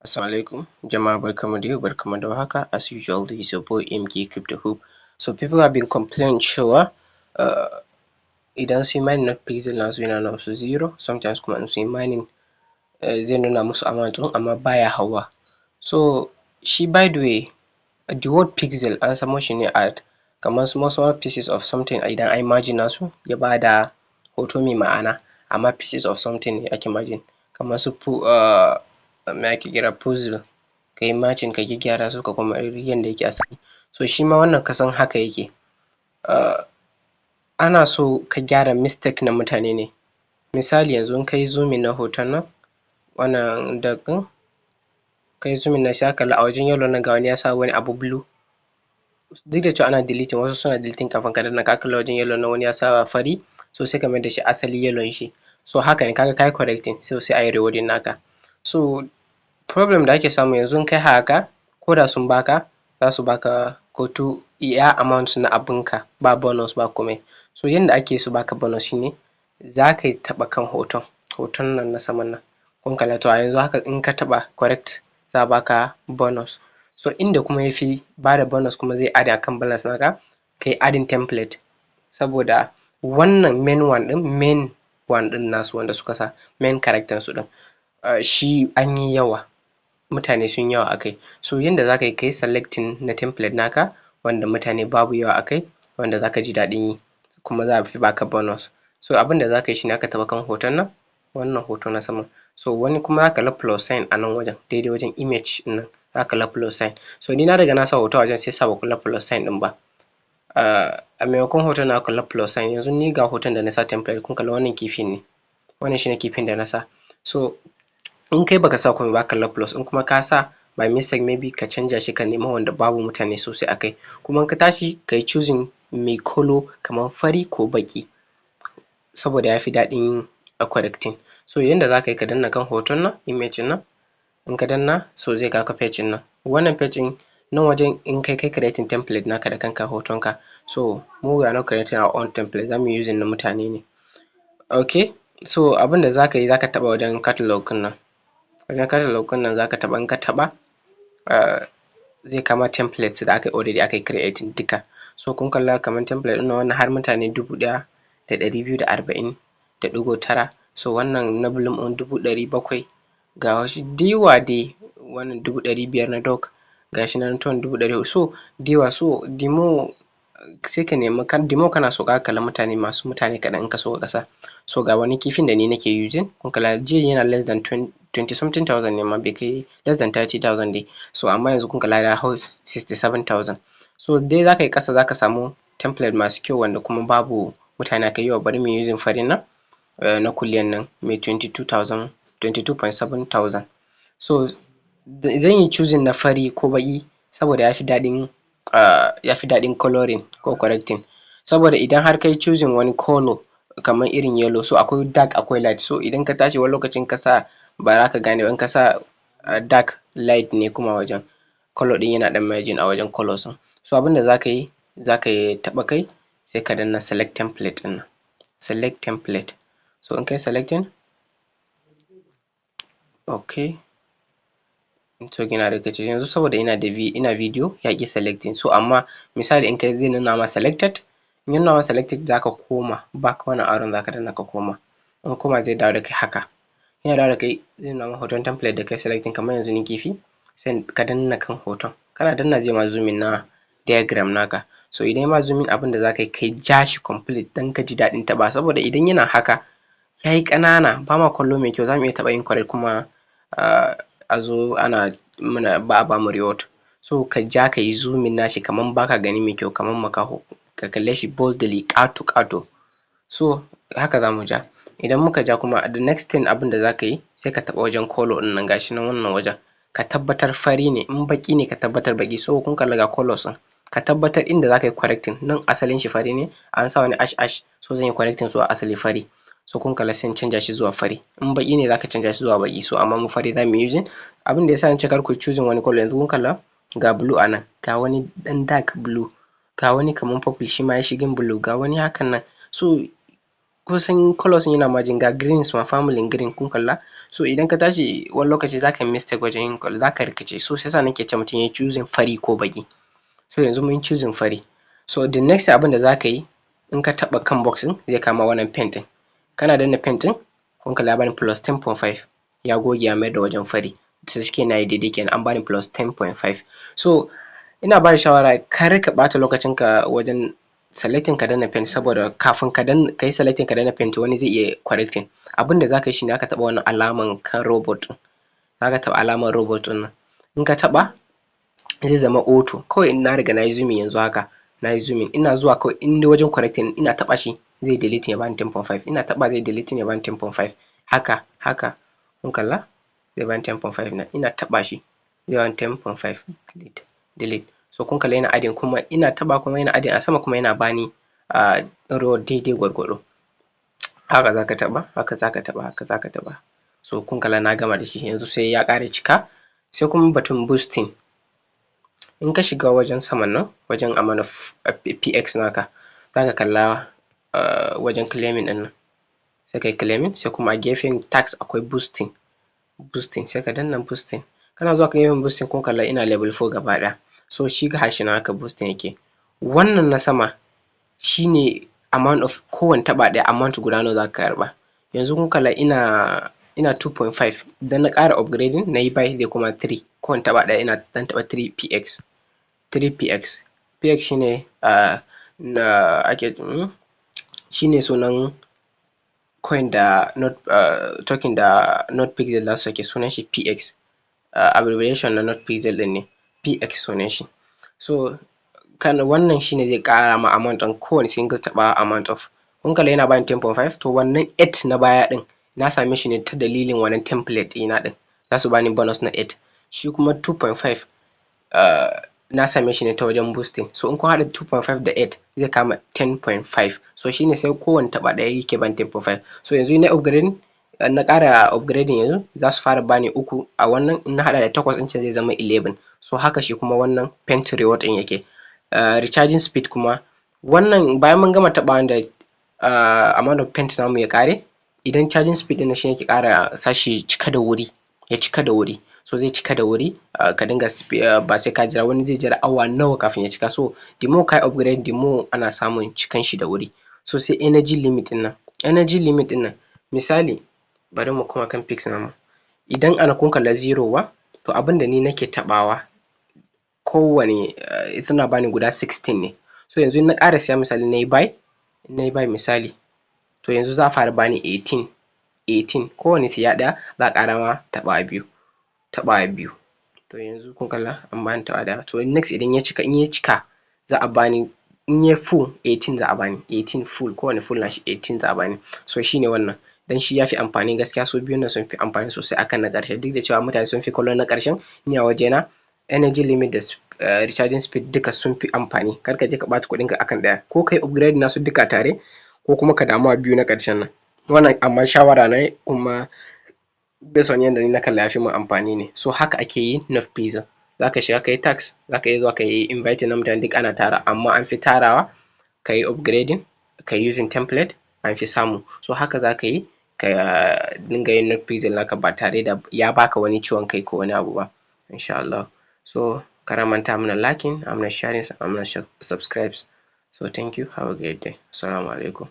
Assalamu alaikum jama'a, barkanmu da yau, barkanmu da warhaka. As usual, this is your boy MK Crypto Hope. So people have been complaining cewa idan sun yi mining na Pixel nasu, yana nuna musu zero sometimes, kuma in sun yi mining zai nuna musu amount ɗin amma baya hawa. So shi, by the way, the word pixel an samo shi ne at kamar small small pieces of something. Idan an yi merging nasu, ya bada hoto mai ma'ana, amma pieces of something ne ake merging, kamar su me ake kira puzzle, kayi matching, ka gyaggyara su, ka kuma yanda yake asali. So shima wannan kasan haka yake. Ana so ka gyara mistake na mutane ne. Misali, yanzu in kayi zooming na hoton nan, wannan duck ɗin, kayi zooming nashi, zaka kalla a wajen yellow nan ga wani ya sa wani abu blue, duk da cewa ana deleting, wasu suna deleting kafin ka danna. Ka kalla wajen yellow nan, wani ya sa fari, so sai ka mayar da shi asali yellow shi. So haka ne, kaga kayi correcting, so sai ayi rewarding naka. So problem da ake samu yanzu, in kai haka, ko da sun baka, zasu baka ko to iya amount na abunka, ba bonus, ba komai. So yanda ake su baka bonus shine zaka taɓa kan hoton, hoton nan na saman nan, kun kalla. To a yanzu haka in ka taɓa correct, za a baka bonus. So inda kuma yafi bada bonus, kuma zai add akan balance naka, kayi adding template, saboda wannan main one ɗin, main one ɗin nasu wanda suka sa main character su ɗin, shi an yi yawa, mutane sun yi yawa a kai. So yanda zaka yi, kayi selecting na template naka wanda mutane babu yawa a kai, wanda zaka ji daɗin yi, kuma za a fi baka bonus. So abunda zaka yi shine zaka taɓa kan hoton nan, wannan hoto na saman. So wani kuma zaka kalla plus sign a nan wajen, daidai wajen image ɗin nan zaka kalla plus sign. So ni na riga na sa hoto a wajen, sai yasa baku kalla plus sign ɗin ba. A maimakon hoton na kalla plus sign. Yanzu ni ga hoton da na sa template, kun kalla, wannan kifin ne, wannan shine kifin da na sa. So in kai baka sa komai ba, kalla plus. In kuma ka sa by mistake, maybe ka canja shi, ka nema wanda babu mutane sosai a kai. Kuma in ka tashi, kayi choosing mai colour kamar fari ko baƙi, saboda yafi daɗin correcting. So yanda zaka yi, ka danna kan hoton nan, image nan. In ka danna, so zai kawo ka page ɗin nan. Wannan page ɗin nan wajen, in kai kai creating template naka da kanka, hoton ka. So mu, we are not creating our own template, zamu yi using na mutane ne. Okay, so abunda zaka yi, zaka taɓa wajen catalog ɗin nan. Wajen catalog ɗin nan zaka taɓa. In ka taɓa, zai kama templates da aka already aka yi creating duka. So kun kalla kamar template ɗin nan, wannan har mutane 1,240.9. So wannan na blue ɗin 700,000, ga wasu da yawa dai, wannan 500,000 na dog, gashi nan ton 400,000, so da yawa. So the more sai ka nemi, the more kana so ka kalla mutane masu mutane kaɗan in ka sauka ƙasa. So ga wani kifin da ni nake using, kun kalla, jiya yana less than twenty something thousand ne ma, bai kai, less than 30,000 dai. So amma yanzu kun kalla, ya hau 67,000. So dai zaka yi ƙasa, zaka samu template masu kyau wanda kuma babu mutane akai yawa. Bari muyi using farin nan na kulliyan nan mai 22,000, 22.7 thousand. So zan yi choosing na fari ko baƙi, saboda yafi daɗin colouring ko correcting. Saboda idan har kayi choosing wani colour kamar irin yellow, so akwai dark, akwai light. So idan ka tashi, wani lokacin ka sa, ba za ka gane ba. In ka sa dark, light ne kuma wajen colour ɗin yana ɗan merging a wajen colours ɗin. So abunda zaka yi, zaka taɓa kai, sai ka danna select template ɗin nan, select template. So in kayi selecting, okay, network yana rikici yanzu saboda ina da ina video, ya ƙi selecting. So amma misali in kai, zai nuna ma selected. In ya nuna ma selected, zaka koma back, wannan arrow zaka danna ka koma. In koma, zai dawo da kai haka. Yana dawo da kai, zai nuna ma hoton template da kai selecting, kamar yanzu ni kifi. Sai ka danna kan hoton. Kana danna, zai ma zooming na diagram naka. So idan ya ma zooming, abinda zaka yi, kai ja shi complete don ka ji daɗin taɓawa, saboda idan yana haka, yayi ƙanana, ba ma kallo mai kyau, zamu iya taɓa incorrect, kuma a zo ana muna ba a bamu reward. So ka ja, kayi zooming nashi kaman baka gani mai kyau, kaman makaho, ka kalle shi boldly, ƙato ƙato. So haka zamu ja. Idan muka ja kuma, the next thing abinda zaka yi, sai ka taɓa wajen colour ɗin nan, gashi nan wannan wajen, ka tabbatar fari ne. In baƙi ne, ka tabbatar baƙi. So kun kalla, ga colours ɗin. Ka tabbatar inda zaka yi correcting nan, asalin shi fari ne, an sa wani ash ash, so zan yi correcting zuwa asali fari. So kun kalla, sai in canja shi zuwa fari. In baƙi ne, zaka canja shi zuwa baƙi. So amma mu fari zamu yi using. Abinda yasa nace kar kuyi choosing wani colour, yanzu kun kalla, ga blue a nan, ga wani ɗan dark blue, ga wani kaman purple, shima ya shigin blue, ga wani hakan nan. So Kusan colours yana merging, ga greens ma, family green, kun kalla. So idan ka tashi, wani lokaci zaka yi mistake wajen yin colour, zaka rikice. So shi yasa nake ce mutum yayi choosing fari ko baƙi. So yanzu mun choosing fari. So the next abin da zaka yi, in ka taɓa kan box ɗin, zai kama wannan paint ɗin. Kana danna paint ɗin, kun kalla, ya bani plus 10.5, ya goge, ya mayar da wajen fari. So shike nayi daidai kenan, an bani plus 10.5. So ina bada shawara, kar ka ɓata lokacin ka wajen selecting ka danna paint, saboda kafin ka danna, kayi selecting ka danna paint, wani zai iya correcting. Abin da zaka yi shine zaka taɓa wannan alaman kan robot ɗin. Zaka taɓa alamar robot ɗin nan. In ka taɓa, zai zama auto. Kawai in na riga nayi zooming, yanzu haka nayi zooming, ina zuwa kawai in dai wajen correcting, ina taɓa shi zai deleting ya bani 10.5. Ina taɓa, zai deleting ya bani 10.5. Haka haka, kun kalla, zai bani 10.5 nan. Ina taɓa shi zai bani 10.5, delete, delete. So kun kalla, yana adding kuma, ina taɓa kuma yana adding a sama, kuma yana bani reward daidai gwargwado. Haka zaka taɓa, haka zaka taɓa, haka zaka taɓa. So kun kalla, na gama da shi yanzu, sai ya ƙara cika. Sai kuma batun boosting. In ka shiga wajen saman nan, wajen amount of PX naka, zaka kalla wajen claiming ɗin nan, sai kayi claiming. Sai kuma a gefen task akwai boosting. Boosting, sai ka danna boosting. Kana zuwa kan boosting, kun kalla, ina level 4 gaba ɗaya. So shi gashi nan, haka boosting yake. Wannan na sama shine amount of kowane taɓa ɗaya, amount guda nawa zaka karɓa. Yanzu kun kalla, ina 2.5. Idan na ƙara upgrading, nayi buy, zai koma 3. Kowane taɓa ɗaya ina ɗan taɓa 3 px, 3 px. Px shine na ake shine sunan coin da not token da NotPixel zasu sake, sunan shi PX. Abbreviation na NotPixel ɗin ne, PX sunan shi. So kan wannan shine zai ƙara ma amount ɗin kowane single taɓawa, amount of, kun kalla, yana bani 10.5. To wannan 8 na baya ɗin na same shi ne ta dalilin wannan template ɗina ɗin, zasu bani bonus na 8. Shi kuma 2.5 na same shi ne ta wajen boosting. So in kun haɗa 2.5 da 8, zai kama 10.5. So shine sai kowane taɓa ɗaya yake bani 10.5. So yanzu na upgrading, na ƙara upgrading, yanzu za su fara bani 3 a wannan. In na haɗa da 8 ɗin can, zai zama 11. So haka shi kuma wannan paint reward ɗin yake. Recharging speed kuma, wannan bayan mun gama taɓawa da amount of paint namu ya ƙare, idan charging speed ɗin shi yake ƙara sashi cika da wuri, ya cika da wuri. So zai cika da wuri, ka dinga ba sai ka jira, wani zai jira awa nawa kafin ya cika. So the more kayi upgrade, the more ana samun cikan shi da wuri. So sai energy limit ɗin nan. Energy limit ɗin nan, misali, bari mu koma kan pix namu. Idan ana kun kalla zero ba, to abinda ni nake taɓawa kowane suna bani guda 16 ne. So yanzu in na ƙara siya, misali nayi buy, nayi buy misali, to yanzu za a fara bani 18, 18. Kowane siya ɗaya za a ƙara ma taɓawa biyu, taɓawa biyu. To yanzu kun kalla, an bani taɓa ɗaya. To next idan ya cika, in ya cika, za a bani, in yayi full 18, za a bani 18 full. Kowane full nashi 18 za a bani. So shine wannan, dan shi yafi amfani gaskiya. Su biyun nan sun fi amfani sosai akan na ƙarshe, duk da cewa mutane sun fi kallon na ƙarshen. Ni a wajena, energy limit da recharging speed duka sun fi amfani. Kar ka je ka ɓata kuɗinka akan ɗaya. Ko kai upgrade nasu duka tare, ko kuma ka damu a biyu na ƙarshen nan. Wannan amma shawara ne, kuma based on yanda ni na kalla yafi mun amfani ne. So haka ake yi NotPixel. Zaka shiga kayi task, zaka iya zuwa kayi inviting na mutane, duk ana tara, amma an fi tarawa kayi upgrading, kayi using template, an fi samu. So haka zaka yi ka dinga yin NotPixel naka ba tare da ya baka wani ciwon kai ko wani abu ba, insha Allah. So kar a manta a mana liking, a mana sharing, a mana subscribe. So thank you, have a great day. Assalamu alaikum.